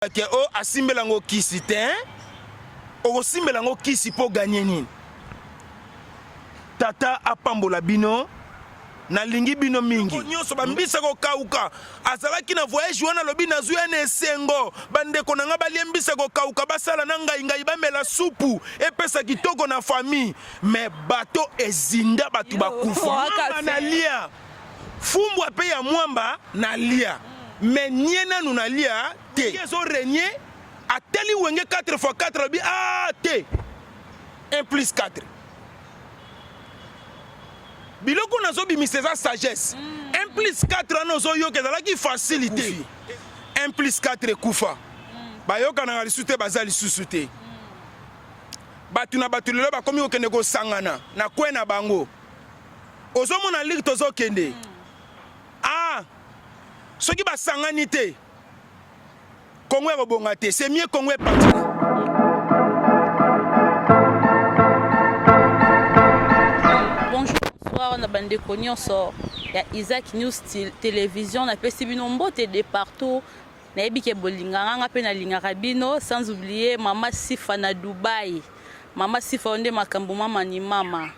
Ke o asimbela ngo kisi te, okosimbela ngo kisi mpo ganye nini? Tata apambola bino, nalingi bino mingi nyonso. Bambisa kokauka azalaki na voyage wana, alobi nazwi ya na esengo, bandeko na ngai balie mbisa kokauka, basala na ngai ngai, bamela supu epesa kitoko na famille, mais bato ezinda, bato bakufa. Nalia fumbwa mpe ya mwamba nalia, mais nie nanu nalia te. Ezo régner, ateli Wenge 4 x 4, alobi a te 1 plus 4. Biloko nazobimisa eza sagesse. 1 plus 4 wana ozoyoka ezalaki facile te. 1 plus 4 ekufa, bayokanaka lisusu te, baza lisusu te. Bato na bato lelo bakomi kokende kosangana na kwe na bango. Ozomona ligue tozokende, ah, soki basangani te, Kongo ekobonga te. C'est mieux Kongo epanzana. Bonjour, bonsoir na bandeko nyonso ya Isaac News Télévision. Napesi bino mbote de partout. Nayebi ke bolingaka nga mpe nalingaka bino, sans oublier mama Sifa na Dubai. Mama Sifa oyo nde makambo, mama ni mama.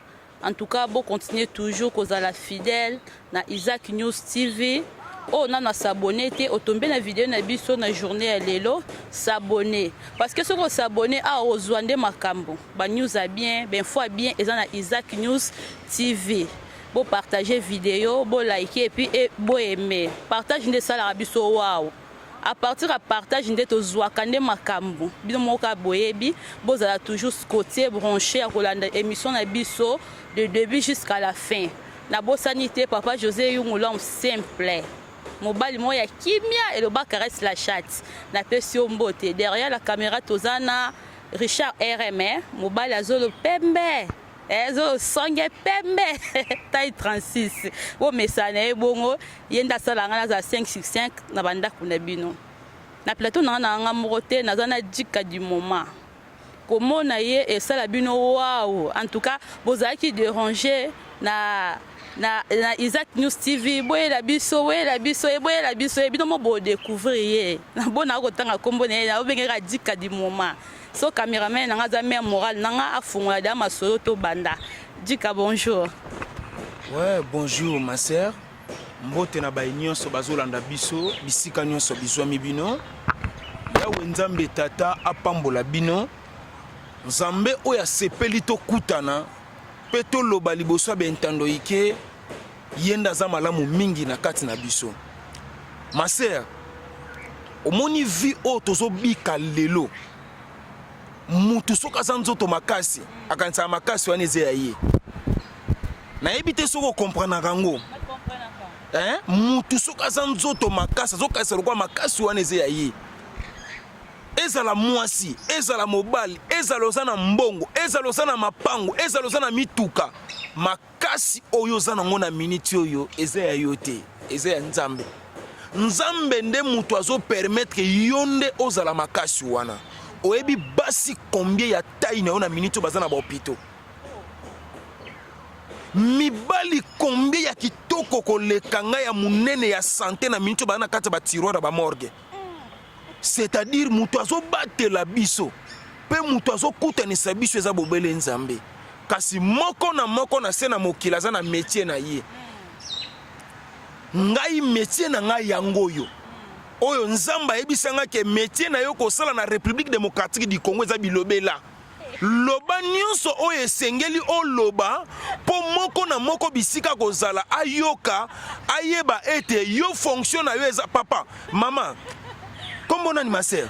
En tout cas, bo continuer toujours kozala fidèle na Isaac News TV. Oyo nano as'abonner te, otombe na video na biso na journée ya lelo, s'abonner. Parce que soki os'abonner awa, ozwa nde makambo. Ba news ya bien, ba info ya bien eza na Isaac News TV. Bo partager vidéo, bo liker et puis bo aimer. Partage nde esalaka biso wow. À partir ya partage nde tozwaka nde makambo. Bino moko kaka boyebi, bozala toujours scotché, branché ya kolanda émission na biso de début jusqu'à la fin. Nabosani te papa José Yungu, l'homme simple, mobali moko ya kimia, eloba caresse la chatte. Napesi yo mbote. Derrière la caméra toza na Richard RM, mobali azolo pembe, ezosonge pembe, taille 36. Bomesana na ye bongo, ye nde asala nga nazala 5 sur 5 na bandako na bino. Na plateau na nga na nga moko te, naza na Djika du moment. Komona ye esala bino wow. En tout cas, bozalaki déranger na Isaac News TV. Boyela biso, boyela biso, boyela biso ye. Bino mo bodécouvrir ye bona kotanga nkombo na ye, naobengeka Djika du moment. So cameraman na nga aza mare moral na nga, afungola da masolo, tobanda. Djika, bonjour. Ouais, bonjour ma sœur. Mbote na baye nyonso bazolanda biso bisika nyonso bizwami bino. Yawe Nzambe Tata apambola bino. Nzambe oyo asepeli tokutana mpe toloba liboso ya bentando ike, ye nde aza malamu mingi na kati na biso. Ma sœur, omoni vie oyo tozobika lelo, mutu soki aza nzoto makasi, akanisaka makasi wana eza ya ye. Nayebi te soki okomprenaka yango. Eh? Mutu soki aza nzoto makasi, azokanisa lokola makasi wana eza ya ye. Ezala mwasi, ezala mobali, ezala oza na mbongo, ezala oza na mapango, ezala oza na mituka, makasi oyo oza nango na miniti oyo eza ya yo te, eza ya Nzambe. Nzambe nde moto azopermettre yo nde ozala makasi wana. Oyebi basi combien ya taille na yo na miniti oyo baza na bahôpitaux? Mibali combien ya kitoko koleka ngai, ya monene, ya santé, na miniti oyo baza na kati ya batiroir ya bamorgue? C'est-à-dire moto azobatela biso mpe moto azokutanisa biso eza bobele Nzambe. Kasi moko na moko na se na mokili aza na métier na ye. Ngai métier na ngai yango oyo, oyo Nzambe ayebisa ngai ke métier na yo kosala na République démocratique du Congo eza bilobela. Loba nyonso oyo esengeli oloba mpo moko na moko bisika kozala ayoka, ayeba ete yo fonction na yo eza papa mama. Kombo nani, ma sœur?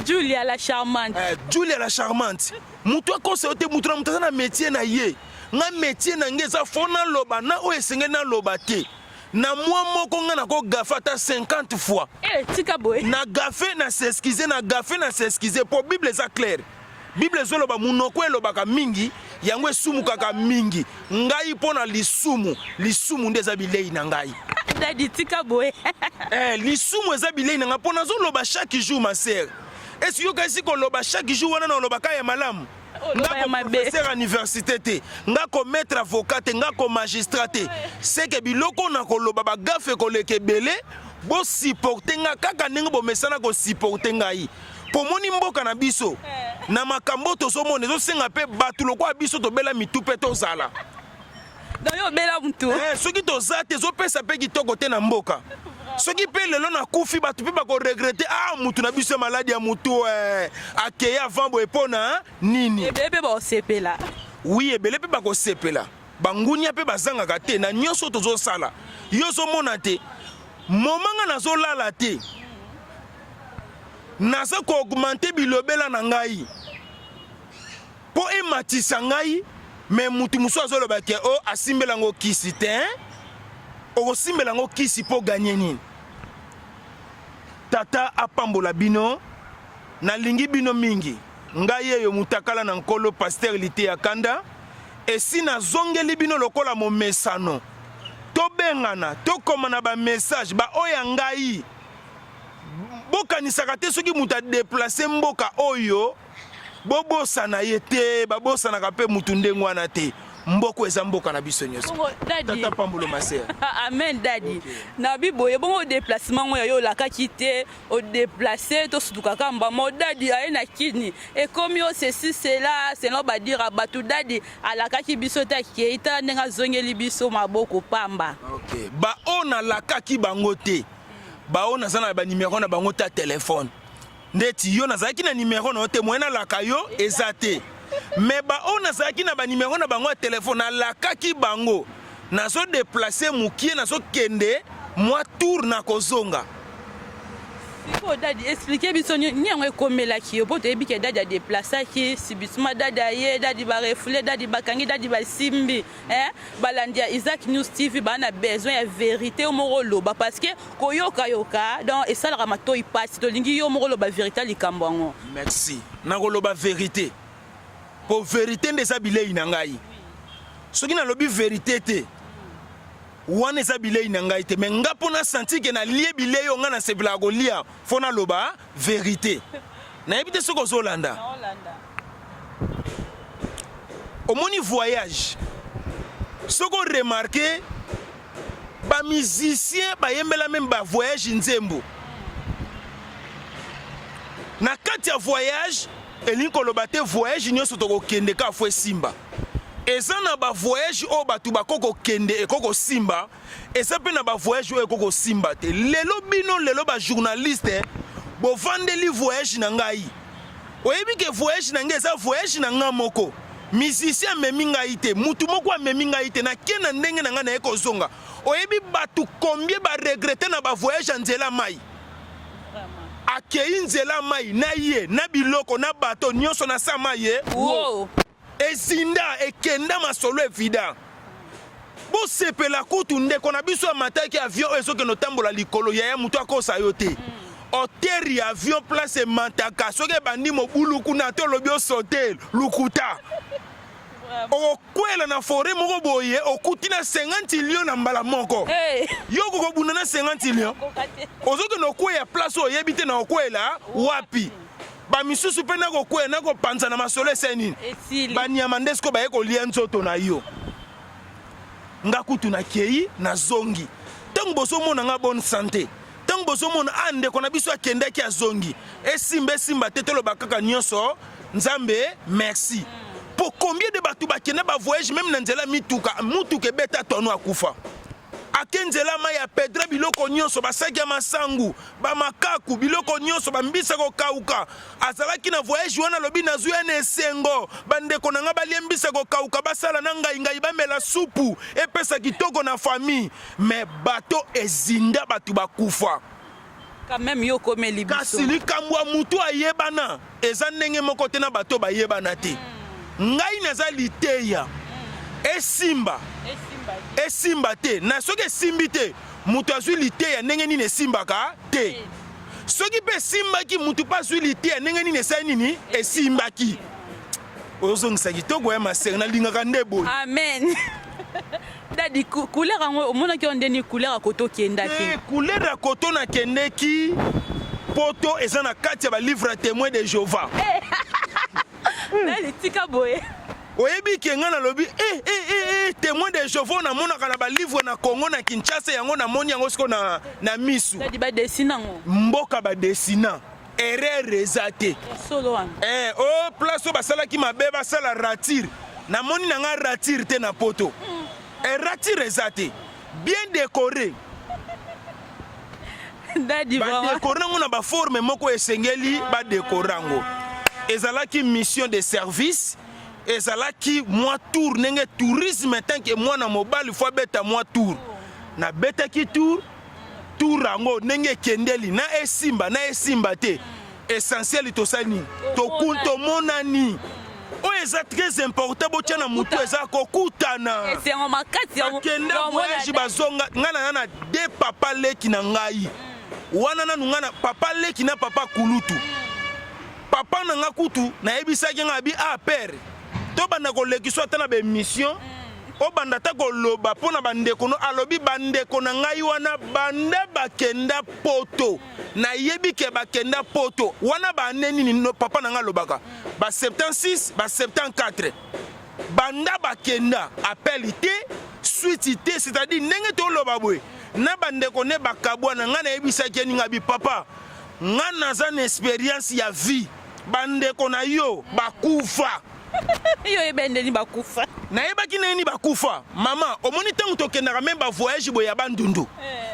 Julia la charmante. Julia la charmante, moto akosa yo te. Moto na moto aza na métier na ye. Nga métier na ngai eza fo naloba na oyo esengeli naloba te. Na mwa moko nga nakogaffer ata 50 fois. Eh, tika boye. Na gaffe, na s'excuse, na gaffe, na s'excuse, mpo Bible eza claire. Bible ezoloba monoko elobaka mingi, yango esumukaka mingi. Ngai mpo na lisumu, lisumu nde eza bilei na ngai. Dadi, tika boye. Lisumu eza bilei na ngai mpo nazoloba chaque jour. Ma sœur, esi yoka esi koloba chaque jour wana na olobaka ya malamu. Oloba ya mabe. Professeur ya université te, nga ko maître avocat te, nga ko magistrat te. Seke biloko na koloba, bagaffe ekoleka ebele. Bosupporte nga kaka ndenge bomesana kosupporte ngai. Pomoni mboka na biso na makambo tozomona ezosenga mpe bato lokola biso tobela mitu mpe tozala. Donc yo obela mutu. Eh, soki toza te ezopesa mpe kitoko te na mboka. Soki mpe lelo nakufi bato mpe bakoregrete, ah mutu na biso ya maladi ya mutu eh, akei avant boye mpo na nini? Ebele mpe bakosepela. Oui, ebele mpe bakosepela. Bangunia mpe bazangaka te na nyonso tozosala. Yo ozomona te moma nga nazolala te, naza koaugmente bilobela na ngai mpo ematisa ngai, me mutu mosusu azoloba ke o asimbela yango kisi te. Okosimbela yango kisi mpo ganye nini? Tata apambola bino, nalingi bino mingi. Ngai yeyo mutakala na Nkolo, Pasteur Liteya Kanda, esi nazongeli bino lokola momesano. Tobengana, tokoma na ba message ba oyo ya ngai. Bokanisaka te soki moto adeplace mboka oyo bobosana ye te, babosanaka mpe mutu ndenge wana te. Mboko eza mboka na biso nyonso. Tata pambolo masea. Amen daddy. Okay. Na biboye bongo déplacement ngo ya yo olakaki te, o déplacer to sutuka kamba mo daddy aye na kini. Ekomi o ceci cela selon ba dire batu daddy alakaki biso te akei tala ndenge azongeli biso maboko pamba. Okay. Ba oyo nalakaki bango te. Ba oyo naza na ba numero na bango ta téléphone. Ndeti yo nazalaki na numero na yo te, moyen nalaka yo eza te. Mais ba oyo nazalaki na ba numero na bango ya telefone, nalakaki bango nazo deplace mokie, nazokende mwa tour na kozonga. Sikoyo dadi explike biso nini yango ekomelaki yo, mpo toyebi ke dadi adeplasaki subitement, dadi aye, dadi barefoule, dadi bakangi, dadi basimbi. Eh, balandi ya Isaac News TV baa na besoin ya verité yo moko oloba, parce que koyokayoka donc esalaka matoi pasi. Tolingi yo moko oloba verité likambo yango. Merci. Nakoloba verité po verité nde eza bilei na ngai. Soki nalobi verité te, wana eza bilei na ngai te. Me nga mpo nasanti ke nalie bilei oyo ngai nasepelaka kolia, fo naloba verité. Nayebi te soki ozolanda. Omoni voyage, soki oremarke bamusicien bayembela meme bavoyage nzembo na kati ya voyage, elingi koloba te voyage nyonso tokokende kaka fo esimba. Eza na bavoyage oyo bato bako kokende eko kosimba, eza mpe na bavoyage oyo eko kosimba te. Lelo bino lelo bajournaliste bovandeli voyage na ngai, oyebi ke voyage na ngai eza voyage na ngai moko. Musicien amemi ngai te, mutu moko amemi ngai te, nake na ndenge na ngai naye kozonga. Oyebi bato combien baregrete na bavoyage ya nzela mai? Akei nzela mai na ye na biloko na bato nyonso na sa mai ye wow. Ezinda ekenda masolo evida. Bosepela kutu ndeko na biso amataki avion oyo ezokende otambola likolo, yaya moto akosa yo te. Hotel ya avion place emataka soki ebandi mobulu kuna te olobi osote lukuta. Okokwela na foret moko boye okuti na 50 lion na mbala moko. Hey. Yo okokobunda na 50 lion? Ozokende okweya place oyo oyebi te na okwela wapi. Bamisusu mpe nakokweya nakopanza na masolo esali nini? Banyama nde sikoyo baye kolia nzoto na yo. Nga kutu nakei nazongi. Ntango bozomona nga bonne sante, ntango bozomona ah ndeko na biso akendaki azongi, esimba esimba te, toloba kaka nyonso Nzambe merci. Po combien de bato bakenda ba voyage meme na nzela mituka, mutuka ebeta tono akufa. Ake nzela mai ya pedre, biloko nyonso, basaki ya masangu, bamakaku, biloko nyonso, bambisa kokauka. Azalaki na voyage wana, alobi nazwi ya na esengo, bandeko na ngai balie mbisa kokauka, basala na ngai ngai, bamela supu epesa kitoko na famille. Mais bato ezinda, bato bakufa. Quand même yo okomeli biso. Kasi likambo ya mutu ayebana eza ndenge moko te na bato bayebana te. Ngai naza liteya esimba esimba te, na soki esimbi te moto azwi liteya ndenge nini esimbaka te. Soki mpe esimbaki moto mpe azwi liteya ndenge nini esali nini esimbaki. Ozongisa kitoko ya masere, nalingaka nde boye. Amen. Dadi, couleur yango omonaki yo ndeni couleur ya koto okendaki? Eh, couleur ya koto nakendeki poto eza na kati ya balivre ya témoin de Jehova. Dadi, tika boye. Oyebi ke ngai nalobi eh, eh, eh, eh. Témoin de Jéhovah namonaka na balivre na Congo, na Kinshasa, yango namoni yango sikoyo na misu. Daddy, badessiner yango. Mboka badessiner, erreur eza te. Solo wana. O place oyo basalaki mabe, basala rature, namoni na nga rature te na poto. Rature eza te, bien décoré. Daddy, vraiment. Badécorer yango na baforme moko esengeli badécorer yango. Ezalaki mission de service, ezalaki mwa tour ndenge tourisme. Tant que mwana mobali, faut abeta mwa tour. Nabetaki tour. Tour yango ndenge ekendeli, na esimba na esimba te, essentiel tosali nini? Tomonani. Oyo eza très important, botia na motu, eza kokutana. Esengo makasi. Bakenda voyage, bazonga. Ngai naza na de papa leki na ngai wana nanu, ngai na papa leki na papa kulutu. Papa na nga kutu nayebisaki ngai abi: "Ah père, tobanda kolekisa ata na baémission, obanda ata koloba mpo na bandeko." No alobi: "Bandeko na ngai wana banda bakenda poto, nayebi ke bakenda poto wana baane nini." No, papa na ngai alobaka ba 76, ba 74, banda bakenda, appel te, suite te. C'est-à-dire ndenge toloba boye na bandeko ne bakabwana. Ngai nayebisaki ye ninga bi: "Papa, ngai naza na expérience ya vie, bandeko na yo bakufa." Yo oyeba ndeni bakufa? Nayebaki ndenge nini bakufa. Mama, omoni ntango tokendaka même bavoyage boye ya Bandundu,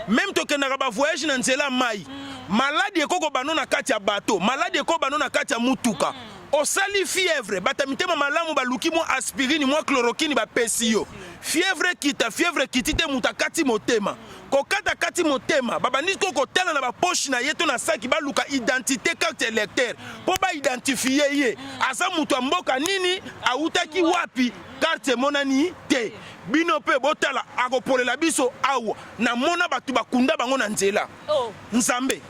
même tokendaka bavoyage na nzela ya mai, maladi ekoko bano na kati ya bato, maladi ekoko bano na kati ya mutuka. Osali fièvre, bato ya mitema malamu baluki mwa aspirine, mwa chloroquine, bapesi yo, fièvre ekita. Fièvre ekiti te, moto akati motema. Kokata kati motema, babandi ko kotala na bapoche na ye to na saki, baluka identité, carte électeur, mpo baidentifier ye, aza moto ya mboka nini, awutaki wapi. Carte emonani te. Bino mpe botala, akopolela biso awa. Namona bato bakunda bango na nzela. Oh. Nzambe,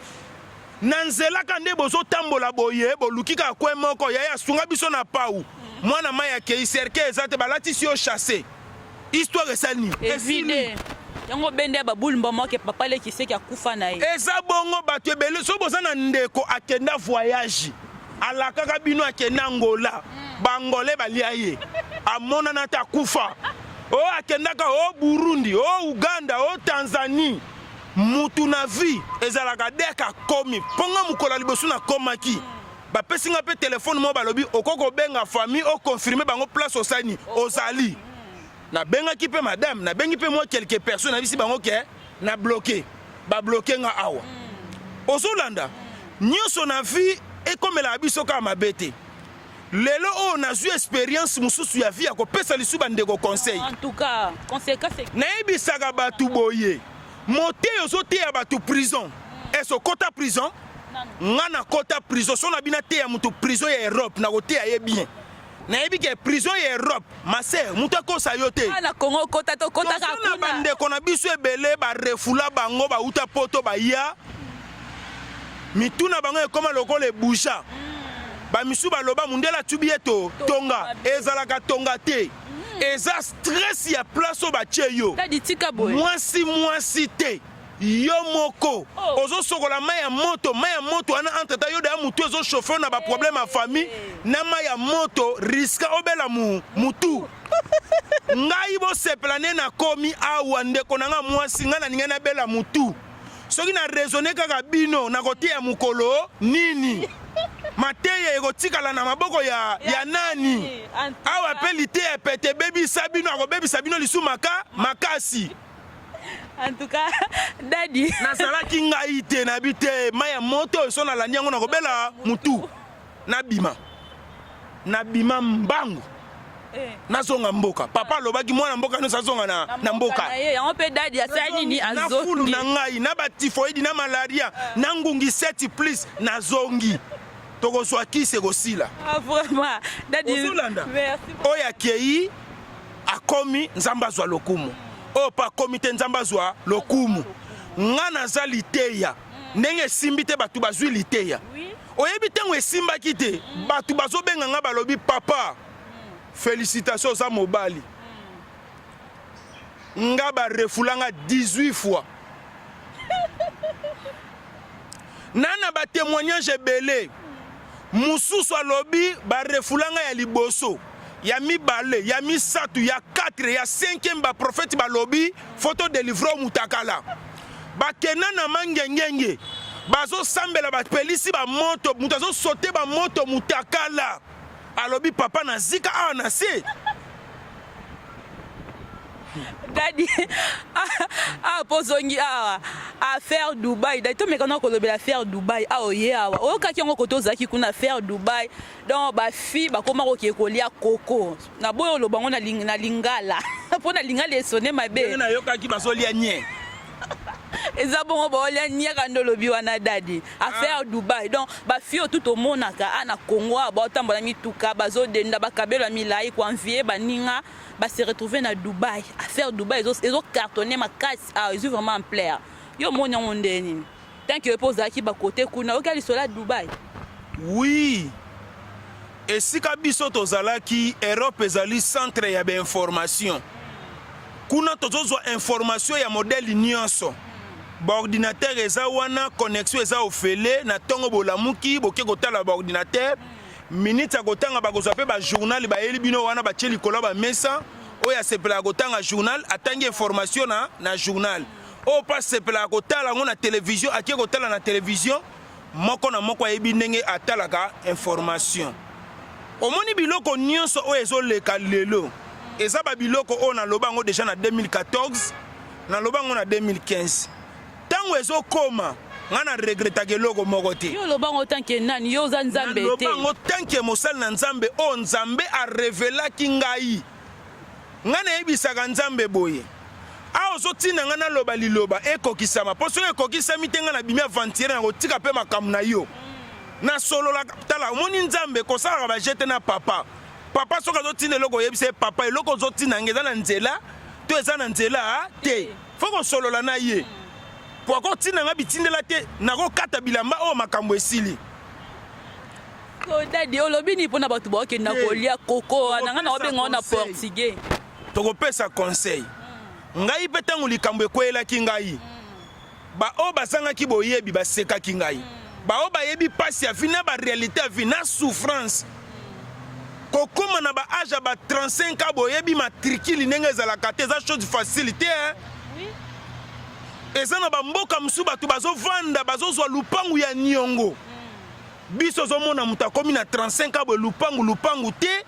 na nzela ka nde bozotambola boye, boluki kaka kwe moko yaya asunga biso na pau, mwana mai akei, cercueil eza te, balatisi yo chasse. Histoire esali nini? Evide yango, bende ya babulumba moke, papa leki seki akufa na ye. Eza bongo. Bato ebele, soki boza na ndeko akenda voyage, alakaka bino akenda Angola, Bangolais balia ye, amonana te, akufa. O akendaka o Burundi, o Uganda, o Tanzanie. Mutu na vie ezalaka dek akomi mponga. Mokolo ya liboso nakomaki, bapesi nga mpe telefone moko, balobi okoki kobenga famille, oconfirmer bango place osali ozali. Nabengaki mpe madame, nabengi mpe mwa quelques personnes, nayebisi bango ke na bloquer, babloquer nga awa. Ozolanda nyonso na vie ekomelaka biso kaka mabe te. Lelo oyo nazwi expérience mosusu ya vie ya kopesa lisu bandeko conseil. En tout cas, conséquence. Nayebisaka bato boye: moteyo ozoteya bato prison, ese okota prison? Nga nakota prison. So na bino ateya moto prison ya Europe, nakoteya ye bien. Nayebi ke prison ya Europe, ma sœur, moto akosa yo te. Na Kongo okota te, okotaka Toza na kuna. Bandeko na biso ebele barefula bango, bauta poto, baya, mitu na bango ekóma lokola ebuja. Bamisu baloba mundele atubi ye to tonga. Ezalaka tonga te, eza stress ya place oyo batie yo. Daddy, tika boye. Mwasi, mwasi te, yo moko. Oh. Ozosokola mai ya moto, mai ya moto wana, entre temps yo deya motu ezochauffer na baproblème ya famille na mai ya moto, risque obela mutu. Ngai bosepela nde nakomi awa. Ndeko na nga mwasi, ngai nalingai nabela mutu. Soki na raisonner kaka bino, nakoteya mokolo nini? Mateya ekotikala na maboko ya nani? Awa mpe liteya pete ebebisa bino, akobebisa bino lisu maka makasi. En tout cas, Daddy. Nazalaki ngai te, nayebi te mai ya moto oyo so nalandi yango, nakobela mutu. Nabima, nabima mbangu. Nazonga mboka. Papa alobaki mwana mboka nyonso azonga na mboka. Na ye yango mpe Daddy asali nini? Na fulu Azongi. Na ngai na batyphoïde, na malaria, na ngungi 7 plus, nazongi, tokozwa kisi, ekosila. Ah, vraiment, Daddy. Ozolanda? Merci. Oyo akei akomi, Nzambe azwa lokumu. Oyo mpe akomi te, Nzambe azwa lokumu. Nga naza liteya ndenge esimbi te, bato bazwi liteya. Oyebi ntango esimbaki te, bato bazobenga nga, balobi: "Papa, félicitation, oza mobali." Nga barefula nga 18 fois na batémoignage ebele. Mosusu alobi barefula nga ya liboso, ya mibale, ya misato, ya 4. 4 ya 5e baprofete balobi fo todelivre mutakala. Bakenda na mangengenge bazosambela, bapelisi bamoto, moto azosote bamoto mutakala, alobi papa nazika awa na se. Dadi awa mpo ozongi awa affaire Dubai. Dadi, tomeka na kolobela affaire Dubai awa. Oye awa, oyokaki yango kote ozalaki kuna, affaire Dubai. Donc bafille bakoma koke kolia koko na boyo, oloba yango na lingala mpo na lingala esone mabe. Ndenge nayokaki bazolia nye. Eza bongo, baolia niaka nde olobi wana. Dadi, affaire Dubai, donc bafille oyo tu tomonaka a na Congo awa, baotambola mituka, bazodenda bakabelo ya milai, koenvie baninga, base retrouve na Dubai. Affaire Dubai ezocartonne makasi awa, ezwi vraiment ampleur. Yo omoni yango nde nini, tant que yo mpe ozalaki bakote kuna, oyoki lisolo ya Dubai? Oui, esika biso tozalaki, Europe ezali centre ya bainformation. Kuna tozozwa information ya modèle nyonso. Baordinateur eza wana, connexion eza ofele. Na ntongo bolamuki, boke kotala baordinateur, minute ya kotanga, bakozwa mpe bajournal, bayeli bino wana, batie likolo ya bamesa. Oyo asepelaka kotanga journal atangi information na journal, oyo mpe asepelaka kotala yango na télévision akie kotala na télévision. Moko na moko ayebi ndenge atalaka information. Omoni, biloko nyonso oyo ezoleka lelo eza babiloko oyo naloba yango déjà na 2014, naloba yango na 2015. Ntango ezokoma, ngai na regretaka eloko moko te. Yo oloba yango tant que nani? Yo oza Nzambe te. Naloba yango tant que mosali na Nzambe oyo Nzambe arevelaki ngai. Ngai nayebisaka Nzambe boye: awa ozotinda ngai naloba liloba, ekokisama, mpo soki ekokisami te, ngai nabimi aventurier na kotika mpe makambo na yo. Nasololaka. Tala, omoni, Nzambe kosalaka bajete na papa. Papa soki azotinda eloko, oyebisa ye: "Papa, eloko ozotinda ngai eza na nzela to eza na nzela te?" Fo kosolola na ye, po akotinda ngai bitindela te, nakokata bilamba oyo, makambo esili. So dadi, olobi nini mpona bato baokenda kolia koko wana? Ngai na obenga na portugais. Tokopesa conseil. Ngai mpe, ntango likambo ekweyelaki ngai, baoyo bazangaki boyebi basekaki ngai. Baoyo bayebi mpasi ya vie na baréalité ya vie na souffrance, kokóma na baage ya ba 35 ans, boyebi matricule ndenge ezalaka te, eza chose facile te, hein? Eza na bamboka mosusu bato bazovanda, bazozwa lupangu ya niongo. Biso ozomona moto akomi na 35 ans boye, lupangu, lupangu te.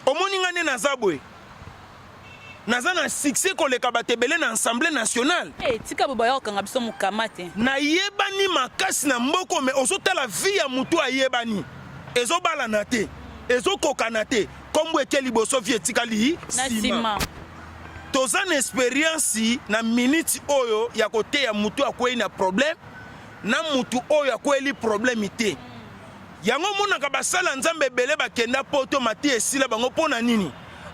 Omoni ngai nde naza boye, naza na succès koleka bato ebele na Assemblée nationale. Hey, tika bo baya kokanga biso mokama te. Nayebani makasi na mboko, me ozotala vie ya motu ayebani, ezobalana te, ezokokana te. Nkombo eke liboso, vie etikali na nsima. Toza na expérience na minute oyo ya koteya motu akwei na problème na mutu oyo akweli problème te. Yango omonaka basala Nzambe ebele bakenda poto, mati esila bango. Mpo na nini?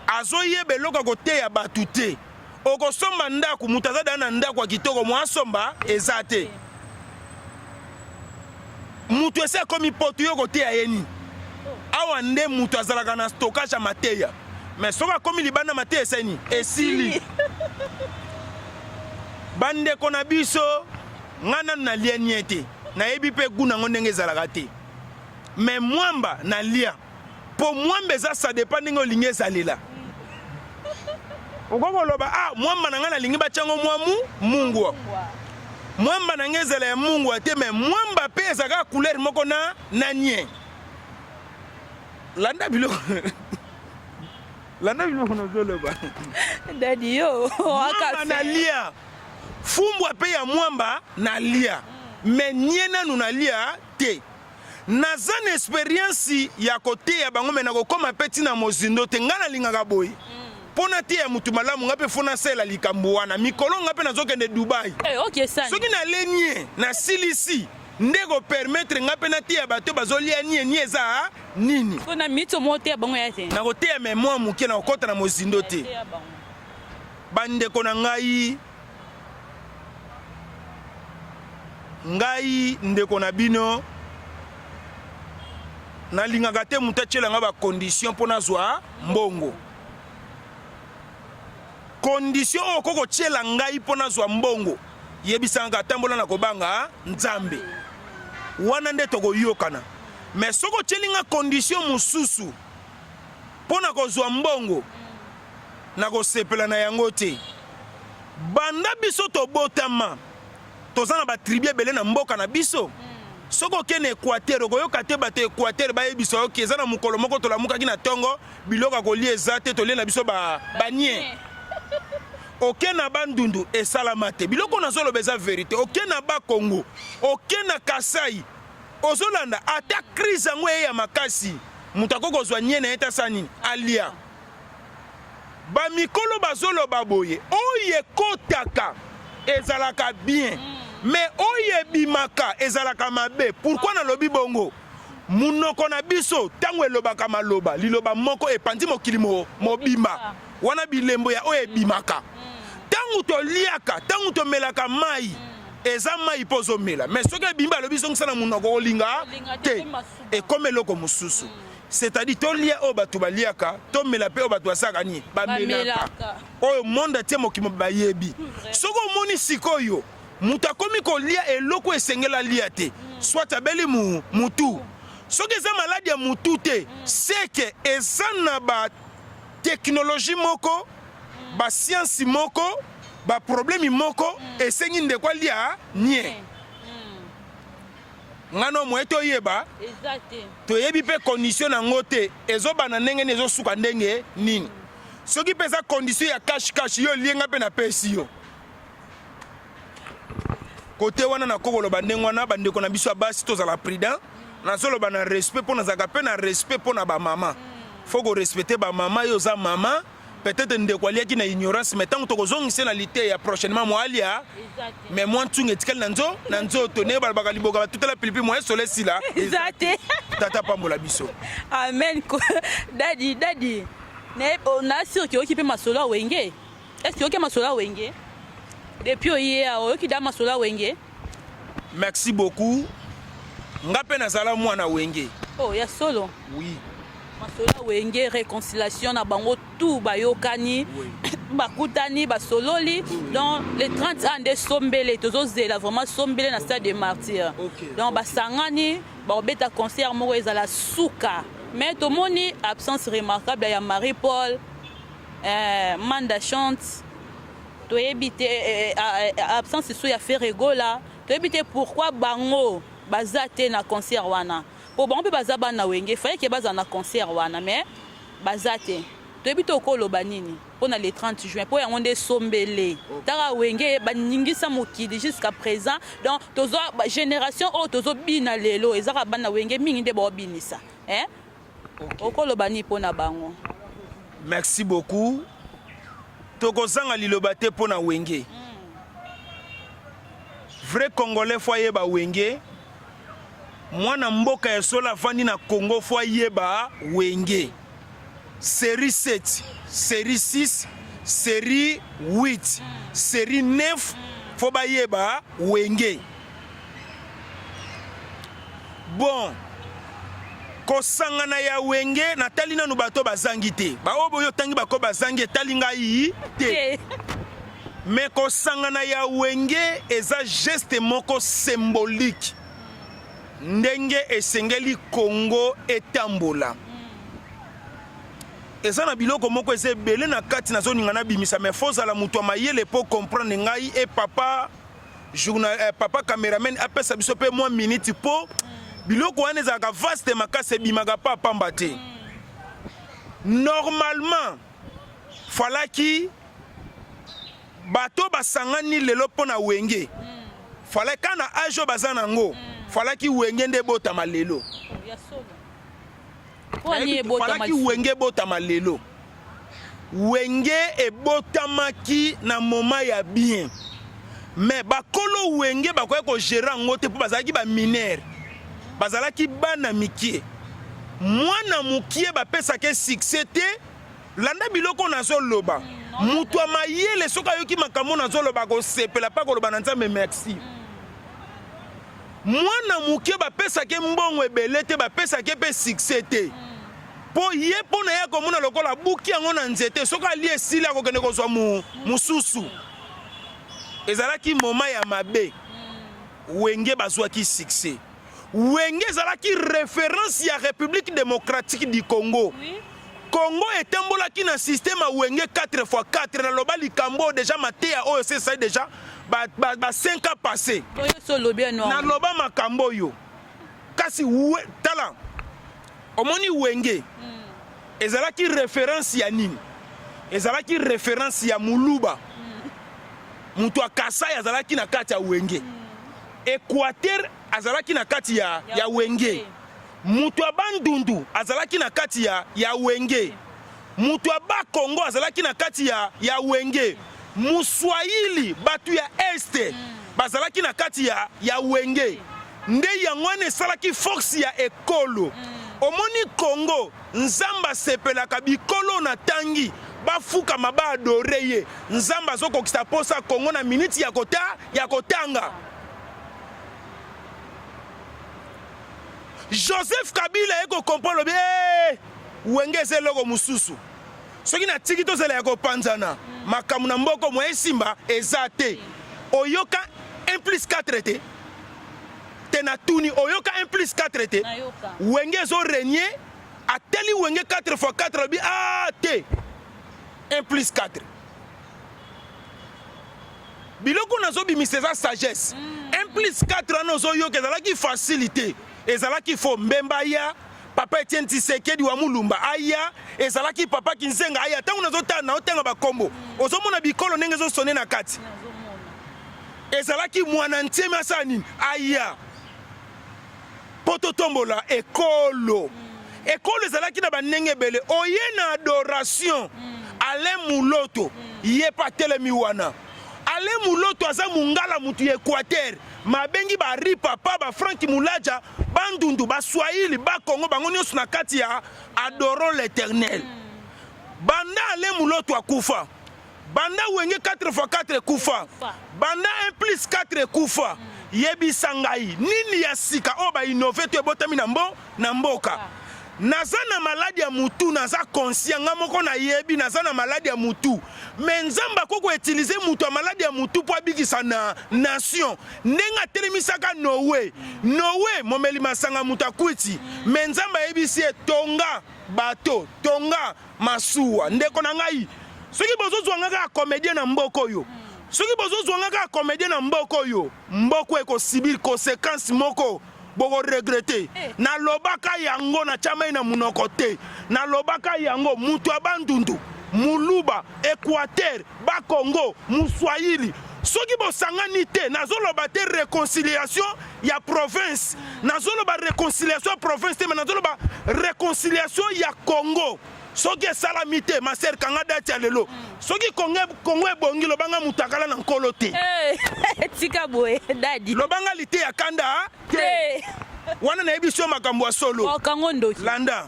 Azoyeba eloko ya koteya bato te. Okosomba ndako, moto aza daa na ndako ya kitoko, mwa asomba eza te. Moto esi akomi poto, yo koteya ye nini? Awa nde moto azalaka na stockage ya mateya, mais soki akomi libanda, mateya esali nini? Esili. Bandeko na biso, ngai nanu nalia nie te, nayebi mpe gu nango ndenge ezalaka te, mais mwamba nalia, mpo mwamba eza, ça dépend ndenge olingi ezalela. Okoki koloba: "Ah, mwamba na ngai nalingi batiango mwamu mungwa." Mwamba na ngai ezala ya mungwa te, mais mwamba mpe ezalaka couleur moko na nie. Landa biloko, landa biloko nazoloba. Dadi, yo Mwamba nalia, fumbwa mpe ya mwamba nalia, mais nie nanu nalia te. Naza na expérience ya koteya bango, me nakokóma mpe ntina mozindo te. Ngai nalingaka boye mpo nateya motu malamu. Ngai mpe fo nasalela likambo wana mikolo. Ngai mpe nazokende Dubai. Hey, okay, sani. Soki nalenie, nasilisi nde kopermettre ngai mpe nateya bato bazolia nie. Nie eza nini? So na mito moko te ya bango ya te. Nakoteya me mwa moke, nakokɔta na mozindo te. Teya bango. Bandeko na ngai, ngai ndeko na bino, nalingaka te moto atiela ngai bacondition mpo nazwa mbongo. Condition oyo okoki kotiela ngai mpo nazwa mbongo, yebisanga: "Atambola na kobanga Nzambe." Wana nde tokoyokana. Mais soki otieli nga condition mosusu mpo na kozwa mbongo. Nakosepela na yango te. Banda biso tobotama, toza na ba tribu ebele na mboka na biso. Soki oke na Equateur, okoyoka te bato ya Equateur bayebisa yo ke eza na mokolo moko tolamukaki na tongo, biloko ya kolia eza te, tolie na biso ba ba nie. Oke na Bandundu, esalama te. Biloko nazoloba eza verite. Oke na Bas-Congo, oke na Kasai, ozolanda ata crise yango eye ya makasi, moto akoki kozwa nie na ye te asala nini? Alia. Ba mikolo bazoloba boye oyo ekotaka ezalaka bien mais oyo ebimaka ezalaka mabe pourquoi nalobi bongo munoko na biso tango elobaka maloba liloba moko epanzi mokili mobimba wana bilembo ya oyo ebimaka tango toliaka tango tomelaka mayi eza mayi mpo ozomela mais soki ebimi balobi zongisa na munoko olinga te ekomi eloko mosusu. C'est-à-dire tolia oyo bato baliaka, tomela mpe oyo bato basalaka nini? Bamelaka. Oyo monde entier mokili mobimba bayebi. Soki omoni sikoyo moto akomi kolia eloko esengeli alia te, soit abeli mutu. Soki eza maladi ya mutu te, c'est que eza na ba technologie moko, ba science moko, ba problème moko esengi ndeko alia nie. Nga no moyen toyeba toyebi pe condition na ngo te ezobanda ndenge nini ezosuka ndenge nini soki pe eza condition ya cash cash yo olie nga pe napesi yo kote wana nakoki koloba ndenge wana bandeko na biso ya basi tozala prudent nazoloba na respect mpo nazalaka mpe na respect mpo na bamama fo korespecte bamama yo oza mama Peut-etre ndeko aliaki na ignorance mais tango tokozongisa na liteya prochainement mua alia mais mua ntunga etikali na nzo na nzoto ndenge balobaka liboka batutela pilipili moyen solo esila eza te. Tata pambola biso. Amen daddy daddy na sur que oyoki pe masolo ya wenge est ce que oyoki masolo ya wenge depuis oye awa oyoki da masolo ya wenge? Merci beaucoup nga pe nazala mwana wenge. Oh ya solo? Oui. Masolo ya wenge reconciliation na bango tout bayokani oui. bakutani basololi oui. Donc le 30 ans nde sombele tozozela vraiment sombele na stade de martyr okay. Donc okay. Basangani bakobeta concert moko ezala suka mais tomoni absence remarquable ya Marie Paul Manda chante toyebi te absence lisusu ya Ferre Gola toyebi te pourquoi bango baza te na concert wana Po bango pe baza bana wenge fallait que bazala na concert wana mais baza te toyebi te oko loba nini pona le 30 juin po yango nde sombele taka wenge ba ningisa mokili jusqu'à présent donc tozo generation oyo tozo bina lelo eza kaka bana wenge mingi nde bao binisa hein oko loba nini pona bango. Merci beaucoup tokozanga liloba te pona wenge vrai congolais faut ayeba wenge. Mwana mboka ya solo avandi na Congo faut ayeba wenge. Serie 7, serie 6, serie 8, serie 9 faut bayeba wenge. Bon, kosangana ya wenge natali nanu bato bazangi te. Ba oyo boyo otangi bako bazangi etali ngai te. Mais kosangana ya wenge eza geste moko symbolique ndenge esengeli Congo etambola. Eza na biloko moko eza ebele na kati nazolinga nabimisa mais faut ozala moto ya mayele po comprendre ngai et papa journal eh, papa cameraman apesa biso pe mwa minute po biloko wana ezalaka vaste makasi ebimaka pa pamba te. Normalement falaki Bato basangani lelo mpo na wenge fallait ka na age oyo baza na ngo falaki wenge nde ebotama lelo. Falaki wenge ebotama lelo. Wenge ebotamaki na moment ya bien mais bakolo wenge bakoki ko gerer yango te mpo bazalaki ba mineurs, bazalaki bana mikie. Mwana mukie bapesaka ye succès te. Landa biloko nazo loba. Mutu ya mayele soki ayoki makambo nazo loba akosepela pe akoloba na Nzambe merci. Mwana muke bapesaka ye mbongo ebele te, bapesaka ye pe succès te. Po ye po na ye akomona lokola abuki yango na nzete, soki alie esili akokende kozwa mususu. Ezalaki moment ya mabe. Wenge bazwaki succès. Wenge ezalaki reference ya Republique democratique du Congo. Congo etambolaki na système ya Wenge 4x4. Naloba likambo oyo deja, mateya oyo se esali deja ba, ba, ba 5 ans passé. Oyo so olobi ya noir. Naloba makambo oyo kasi we, tala omoni Wenge ezalaki référence ya nini? Ezalaki référence ya Muluba. Moto ya Kasai azalaki na kati ya Wenge. Équateur azalaki na kati ya Wenge. Moto ya Bandundu azalaki na kati ya Wenge. Moto ya Bakongo azalaki na kati ya Wenge. Muswahili, bato ya Este bazalaki na kati ya Wenge. Nde yango wana esalaki force ya ekolo. Omoni Congo, Nzambe asepelaka bikolo na tangi bafukama baadorer ye. Nzambe azokokisa posa Congo na miniti ya kotanga. Joseph Kabila ye kocomprendre, lobi hey, Wenge eza eloko mosusu. Soki natiki tozala ya kopanzana, makambo na mboko mwa esimba eza te. Oyoka 1 plus 4 te te, na tuni oyoka 1 plus 4 te? Nayoka. Wenge ezorégner, ateli Wenge 4 fois 4, alobi a te 1 plus 4. Biloko nazobimisa eza sagesse. 1 plus 4 wana ozoyoka ezalaki facile te, ezalaki fo Mbemba aya, papa Etienne Tshisekedi wa Mulumba aya, ezalaki papa Kinzenga aya. Ntango nazotala, naotenga bakombo, ozomona bikolo ndenge ezosone na kati. Nazomona. Ezalaki mwana ntiemi asala nini, aya mpo totombola ekolo. Ekolo ezalaki na bandenge ebele. Oye na adoration, Alain Muloto ye mpe atelemi wana. Alain Muloto aza Mongala, mutu ya Équateur, mabengi bari papa baFranki Mulaja, Bandundu, Baswahili, Bakongo, bango nyonso na kati ya Adorons l'Éternel. Banda Alain Muloto akufa, banda Wenge 4 x 4 ekufa, banda 1 plus 4 ekufa, yebisa ngai nini ya sika oyo bainnover to ebotami na mboka? Naza na maladi ya mutu, naza conscient, nga moko nayebi naza na maladi ya mutu, mais Nzambe akoki koutiliser mutu ya maladi ya mutu mpo abikisa na nation, ndenge atelemisaka Noe. Noe momeli masanga, mutu akwiti, mais Nzambe ayebisi ye: tonga bato, tonga masuwa. Ndeko na ngai, soki bozozwa nga kaka comédien na mboka oyo, soki bozozwa nga kaka comédien na mboka oyo, mboka ekosubir conséquence moko bokoregretter. Nalobaka yango, natya mai na monoko te, nalobaka yango. Mutu ya Bandundu, Muluba, Équateur, Bakongo, Muswahili, soki bosangani te, nazoloba te réconciliation ya province, nazoloba réconciliation ya province te, mais nazoloba réconciliation ya Congo. Soki esalami te, ma sœur, kanga date ya lelo, soki Congo ebongi, lobanga moto akala na nkolo te. Tika boye, dadi. Lobanga lite ya kanda te. Te. Wana nayebi so makambo ya solo. Okango ndoki. Landa,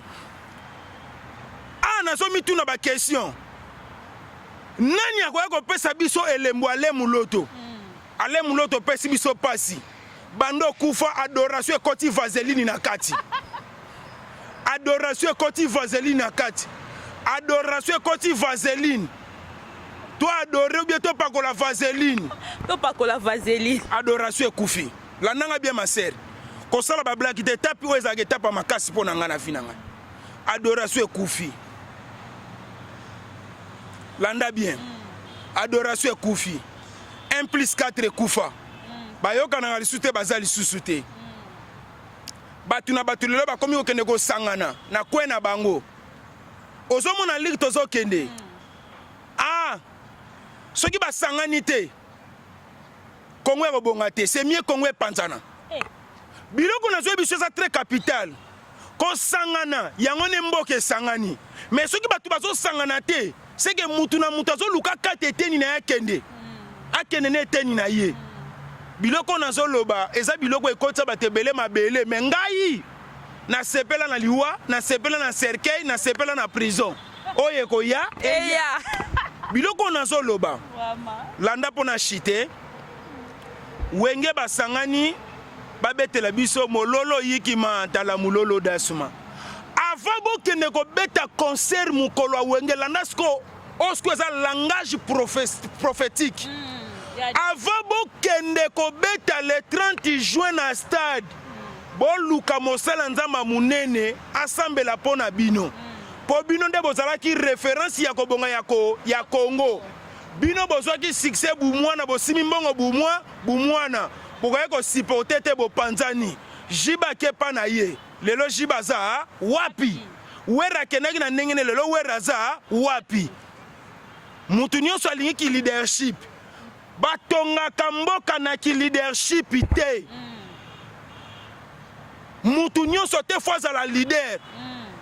awa nazomituna baquestion: nani akoya kopesa biso elembo? Ale Muloto, ale Muloto opesi biso pasi bando okufa. Adoration ekoti vaseline na kati, adoration ekoti vaseline na kati, adoration ekoti vaseline. To adorer ou bien topakola vaseline? Topakola vaseline. Adoration ekufi. Landanga bien, ma sœur, kosala bablagues te. Etape oyo ezalaka etape ya makasi mpo na ngai na vie na ngai. Adoration ekufi. Landa bien, adoration ekufi, 1 plus 4 ekufa. Bayokanaka lisusu te, baza lisusu te. Bato na bato lelo bakomi kokende kosangana na kwe na bango. Ozomona ligue tozokende. Ah, soki basangani te, Kongo ekobonga te. C'est mieux Kongo epanzana. Biloko nazwi biso eza très capital. Kosangana yango nde mboka esangani, mais soki bato bazosangana te, seke mutu na mutu azoluka kata eteni na ye, akende, akende na eteni na ye. Biloko nazoloba eza biloko ekotisa bato ebele mabele, mais ngai nasepela na liwa, nasepela na cercueil, nasepela na prison oyo ekoya. Eya. Biloko nazoloba, landa mpo na chite. Wenge basangani, babetela biso mololo yikima tala mololo dasuma. Avant bokende kobeta concert mokolo ya Wenge, landa siko oyo, siko eza langage prophétique. Avant bokende kobeta le 30 juin na stade, boluka mosala Nzambe ya monene asambela mpo na bino. Mpo bino nde bozalaki reference ya kobonga ya, ko, ya Congo. Bino bozwaki succès bumwana, bosimi mbongo bumwa, bumwana. Bokoki kosupporte te, bopanzani. JB akepa na ye. Lelo JB aza wapi? Werra akendaki na ndenge ne, lelo Werra aza wapi? Mutu nyonso alingi ki leadership. Batongaka mboka na ki leadership te. Mutu nyonso te fo azala leader.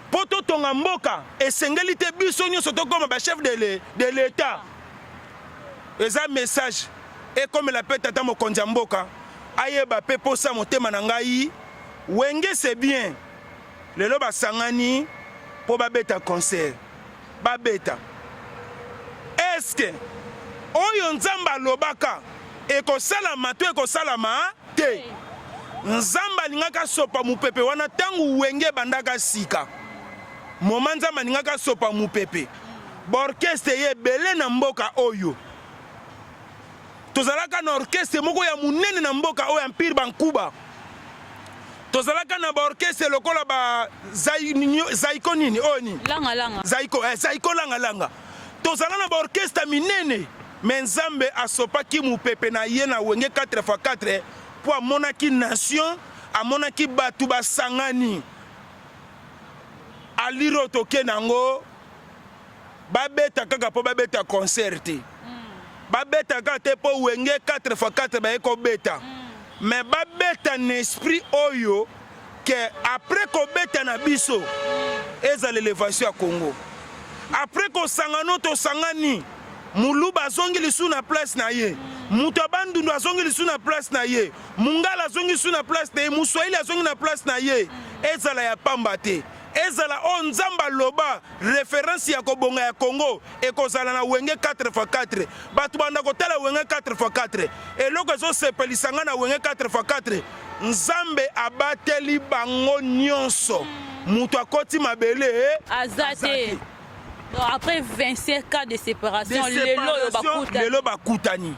Mpo totonga mboka esengeli te biso nyonso tokoma ba chef de l'etat. Eza message ekomela mpe tata mokonzi ya mboka ayeba mpe posa motema na ngai. Wenge c'est bien, lelo basangani mpo babeta concert, babeta. Est-ce oyo Nzambe alobaka ekosalama to ekosalama te? Nzambe alingaka sopa mopepe wana ntango Wenge ebandaka sika. Moma Nzambe alingaka sopa mopepe, baorchestre ye ebele na mboka oyo. Tozalaka na orchestre moko ya monene na mboka oyo, Empire Bankuba. Tozalaka na baorchestre lokola ba Zaiko nini oyo nini Langa Langa. Zaiko, Zaiko Langa Langa. Tozala na baorchestre minene, me Nzambe asopaki mopepe na ye na Wenge 4x4 mpo amonaki nation, amonaki bato basangani. Aliro toke nango, babeta kaka mpo babeta concert te, babeta kaka te mpo Wenge 4x4 baye kobeta, mais babeta na esprit oyo ke après kobeta na biso ezala élévation ya Congo. Après kosangana, tosangani, Muluba azongi lisusu na place na ye, moto ya Bandundu azongi lisusu na place na ye, Mungala azongi lisusu na place na ye, Muswahili azongi na place na ye. Ezala ya pamba te, ezala oyo Nzambe aloba, référence ya kobonga ya Congo ekozala na Wenge 4x4. Bato banda kotala Wenge 4x4, eloko ezosepelisa nga na Wenge 4x4, Nzambe abateli bango nyonso, moto akoti mabele aza te. Donc après 25 ans de séparation, lelo oyo bakutani. Lelo bakutani.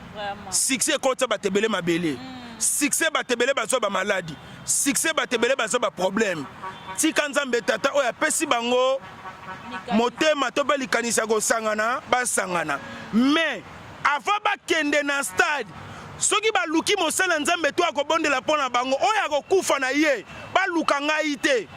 Succès ekotisa bato ebele mabele, succès bato ebele bazwa bamaladi, succès bato ebele bazwa baproblème. Tika Nzambe tata oyo apesi bango motema to mpe likanisi ya kosangana, basangana. Mais avant bakende na stade, soki baluki mosala ya Nzambe to akobondela mpo na bango, oyo akokufa na ye baluka ngai te,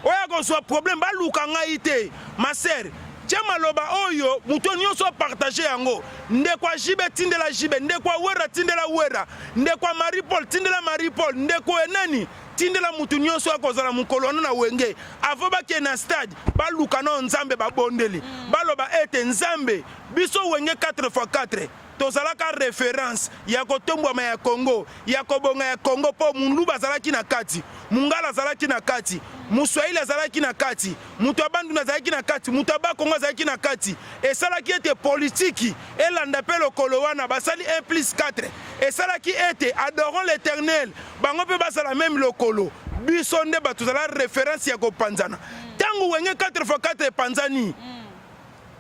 oyo akozwa problème baluka ngai te. Ma sœur, tia maloba oyo, moto nyonso apartage yango. Ndeko ya JB, tindela JB. Ndeko ya Wera, tindela Wera. Ndeko ya Marie Paul, tindela Marie Paul. Ndeko ya nani, tindela motu nyonso akozala mokolo wana na Wenge. Avant bakende na stade, baluka nao Nzambe, babondeli, baloba ete Nzambe, biso Wenge 4x4 tozalaka référence ya kotombwama ya Congo, ya kobonga ya Congo, mpo Muluba azalaki na kati, Mungala azalaki na kati, Muswahili azalaki na kati, moto ya Bandundu azalaki na kati, moto ya Bakongo azalaki na kati. Esalaki ete politiki elanda mpe lokolo wana basali 1 plus 4, esalaki ete adorons l'Éternel, bango mpe bazala même lokolo. Biso nde bato tozala référence ya kopanzana. Ntango Wenge 4x4 epanzani,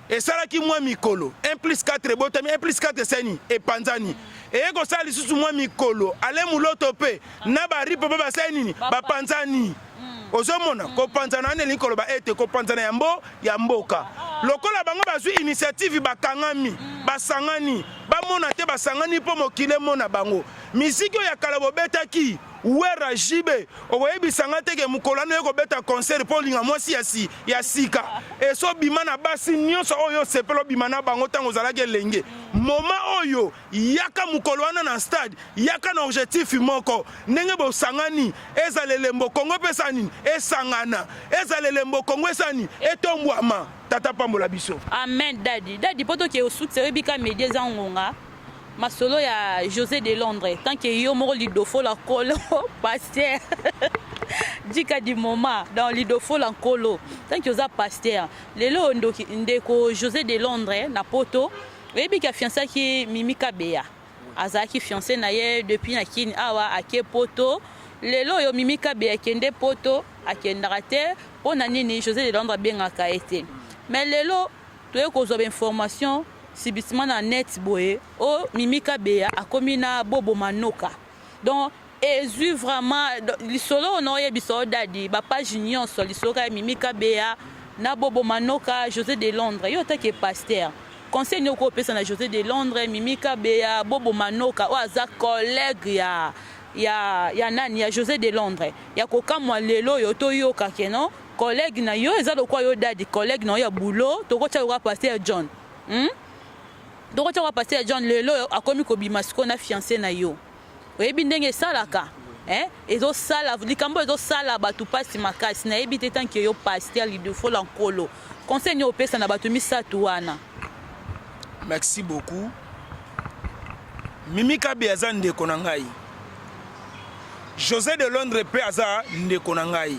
esalaki mwa mikolo, 1 plus 4 ebotami, 1 plus 4 esani epanzani, eye kosala lisusu mwa mikolo, ale Muloto mpe na baripo mpe basali nini? Bapanzani. Ozomona kopanzana wana elingi koloba ete kopanzana ya mbo ya mboka. Lokola bango bazwi initiative, bakangami, basangani, bamona te basangani mpo mokili emona bango. Miziki oyo ya kala bobetaki, Wera, JB, okoyebisa nga te ke mokolo wana oye kobeta concert mpo olinga mwasi ya, si, ya sika esobima na basi nyonso oyo osepela obima na bango ntango ozalaki elenge. Moma oyo yaka mokolo wana na stade, yaka na objectif moko. Ndenge bosangani, ezala elembo Kongo mpe esala nini? Esangana. Ezala elembo Kongo esala nini? Etombwama. Tata pambola biso. Amen. Dadi, dadi, mpo toke osukisa, oyebi ka media eza ngonga. Masolo ya José de Londres, tant que yo moko lidofola nkolo, pasteur dika du moment dans lidofola nkolo, tant que oza pasteur lelo, ndoki ndeko José de Londres na poto, oyebi ke afiansaki Mimi Kabeya, azalaki fiancé na ye depuis na Kini awa ake poto. Lelo oyo Mimi Kabeya akende poto, akendaka te mpo na nini? José de Londres abengaka ye te. Mais lelo toye kozwa bainformation subitement na net boye o Mimi Kabeya akomi na Bobo Manoka. Donc ezwi vraiment lisolo oyo naoyebisa o dadi, bapage nyonso lisolo kaka ya Mimi Kabeya. Na Bobo Manoka, Jose de Londres, yo otake pasteur. Conseil nini okopesa na Jose de Londres, Mimi Kabeya, Bobo Manoka oyo aza collègue ya ya ya nani ya Jose de Londres ya kokamwa lelo oyo toyoka ke non collègue na yo eza lokwa yo dadi collègue na yo ya boulot tokotia lokola pasteur John hmm? Tokotia lokola pasteur John lelo oyo akomi kobima sikoyo na fiancé na yo oyebi ndenge esalaka eh? Ezosala likambo ezosala bato mpasi makasi nayebi te tanke yo pasteur Lidefola Nkolo conseil nini opesa na bato misato wana? Merci beaucoup. Mimi Kabe aza ndeko na ngai. José de Londres mpe aza ndeko na ngai.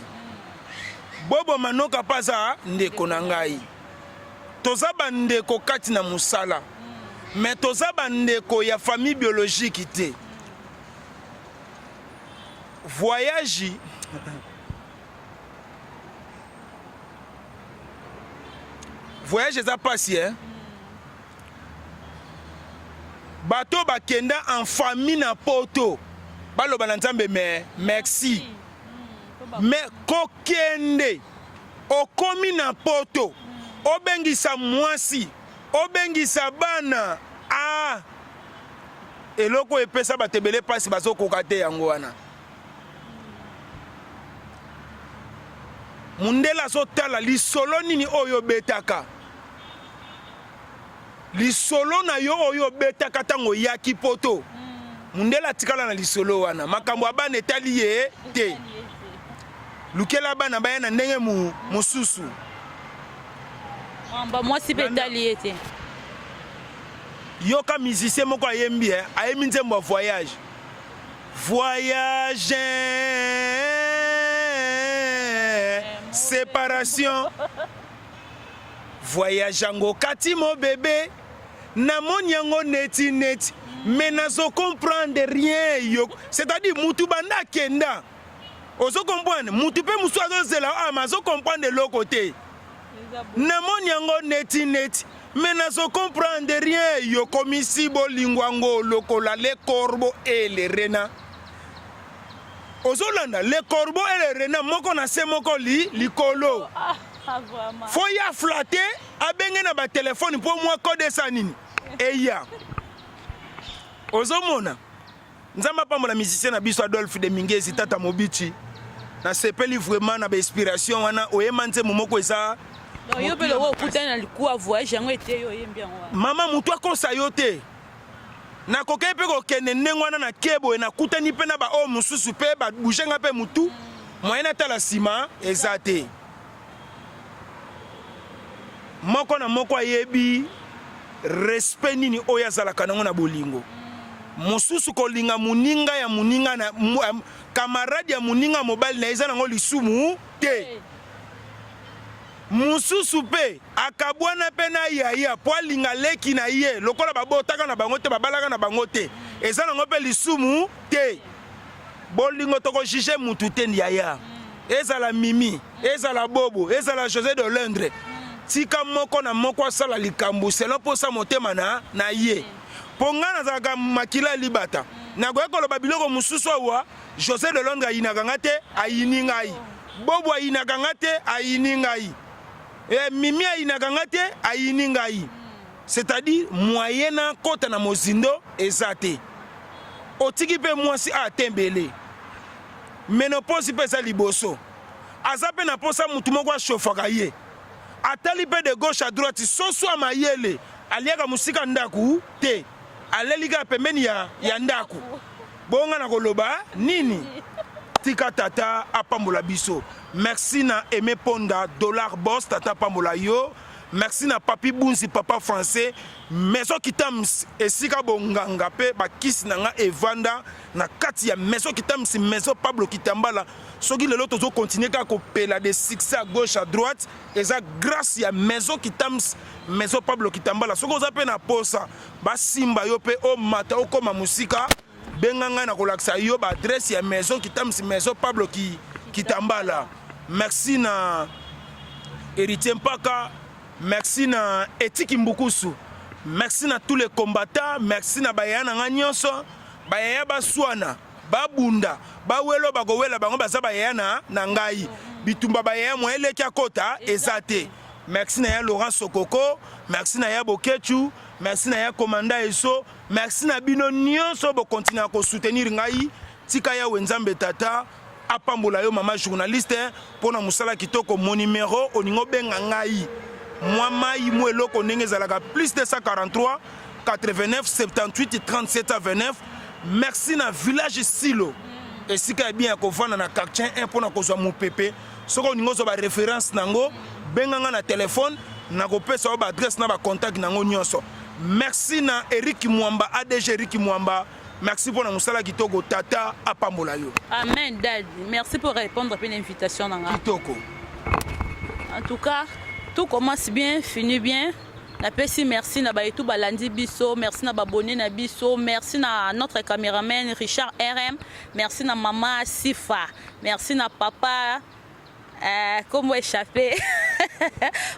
Bobo Manoka mpe aza ndeko na ngai. Toza bandeko kati na mosala, mais toza bandeko ya famille biologique te. Voyage voyage eza pasi eh? Bato bakenda en famille na poto baloba na Nzambe mais merci. Mais kokende okomi na poto obengisa mwasi obengisa bana ah eloko epesa bato ebele mpasi bazokoka te yango wana. Mundele azotala lisolo nini oyo obetaka lisolo na yo oyo obetaka ntango oyaki poto. Mundele atikala na lisolo wana, makambo ya bana etali ye te. Lukela bana baya na ndenge mosusu. Mwamba mwasi mpe etali ye te. Yoka musicien moko ayembi eh, ayembi nzembo ya voyage. Voyage séparation voyage yango kati mo bebe namoni yango neti neti mais nazo comprendre rien yo, c'est-à-dire mutu banda akenda ozo comprendre mutu pe musu azozela ah mais azo comprendre eloko te namoni yango neti neti mais nazo comprendre rien yokomisi bolingo yango lokola le corbeau et le renard ozolanda le corbeau et le renard moko na se moko li likolo ah, fo ya flatte abenge na batelefone mpo mwa code esa nini eya ozomona. Nzambe apambola musicien na biso Adolphe de Mingezi tata Mobichi. Nasepeli vraiment na ba inspiration wana oyema nzembo moko eza yo mpe loko okutani na likuwa voyage yango ete yo oyembi yango wana. Mama moto akosa yo te. Nakokaki mpe kokende ndenge wana na ke boye nakutani mpe na baoyo mosusu mpe babouge nga mpe motu moyen natala nsima eza te. Moko na moko ayebi respect nini oyo azalaka nango na bolingo. Mosusu kolinga moninga ya moninga na camarade ya moninga mobali na ye eza nango lisumu te. Mosusu mpe akabwana mpe na yaya mpo alinga leki na ye lokola babotaka na bango te, babalaka na bango te, eza nango mpe lisumu te. Bolingo toko juger mutu te yaya. Ezala Mimi, ezala Bobo, ezala Jose de Londres. Tika moko na moko asala likambo selon posa motema na na ye. Po nga nazalaka makila libata. Nakoki koloba biloko mosusu awa Jose de Londres ayinaka nga te, ayini ngai. Bobo ayinaka nga te, ayini ngai. Eh, Mimi ayinaka nga te, ayini ngai. C'est-à-dire moyen na kota na mozindo eza te. Otiki mpe mwasi a tembele. Menopause mpe eza liboso. Aza mpe na posa mutu moko ashofaka ye. Atali mpe de gauche à droite, soso ya mayele aliaka mosika ndaku te. Aleli kaka pembeni ya, ya ndaku. Bongo nga nakoloba nini? Tika tata apambola biso. Merci na Aime Ponda, Dollar Boss, tata apambola yo. Merci na Papi Bunzi, papa français. Maison Kitams, esika bonganga pe bakisi na nga evanda na kati ya Maison Kitams, Maison Pablo Kitambala. Soki lelo tozo continuer kaka kopela de succès à gauche à droite, eza grâce ya Maison Kitams, Maison Pablo Kitambala. Soki oza pe na posa basimba yo pe omata okoma mosika, benga ngai na kolakisa yo ba adresse ya Maison Kitams, Maison Pablo Kitambala. Merci na Héritier Mpaka. Merci na Etiki Mbukusu. Merci na tous les combattants, merci na bayaya na nga nyonso, bayaya baswana. Babunda, bawelo, bakowela bango, baza bayaya na ngai. Bitumba bayaya mo eleki akota eza te. Merci na ya Laurent Sokoko, merci na ya Bokechu, merci na ya Komanda Eso, merci na bino nyonso bokontinue kosoutenir ngai. Tika Yawe Nzambe Tata apambola yo, mama journaliste, mpo na mosala kitoko. Mo numéro olingi obenga ngai, mwa mai mwa eloko ndenge ezalaka, plus 243 89 78 37 29. Merci na Village Silo, esika ya bien ya kovanda na quartier 1 mpona kozwa mopepe. Soki olingi ozwa baréférence nango, benga nga na telefone, nakopesa yo baadresse na bacontact nango nyonso. Merci na Erik Mwamba, ADG Erik Mwamba, merci mpona mosala kitoko. Tata apambola yo. Amen, dad. Merci pour répondre à l'invitation na nga. Kitoko. En tout cas, tout commence bien, finit bien. Napesi merci na bayetu balandi biso, merci na babone na biso, merci na notre caméraman Richard RM, merci na mama Sifa, merci na papa kombo échappé,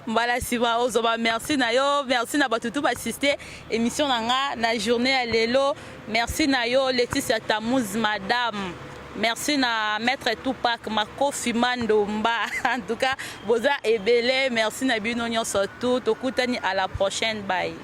mbala nsima ozwa. Merci na yo, merci na bato tu baassiste émission na nga na journée ya lelo. Merci na yo Laetitia Tamuz, madame. Merci na maître Tupac Makofi Mandomba. En tout cas, boza ebele. Merci na bino nyonso tu. Tokutani à la prochaine, bye.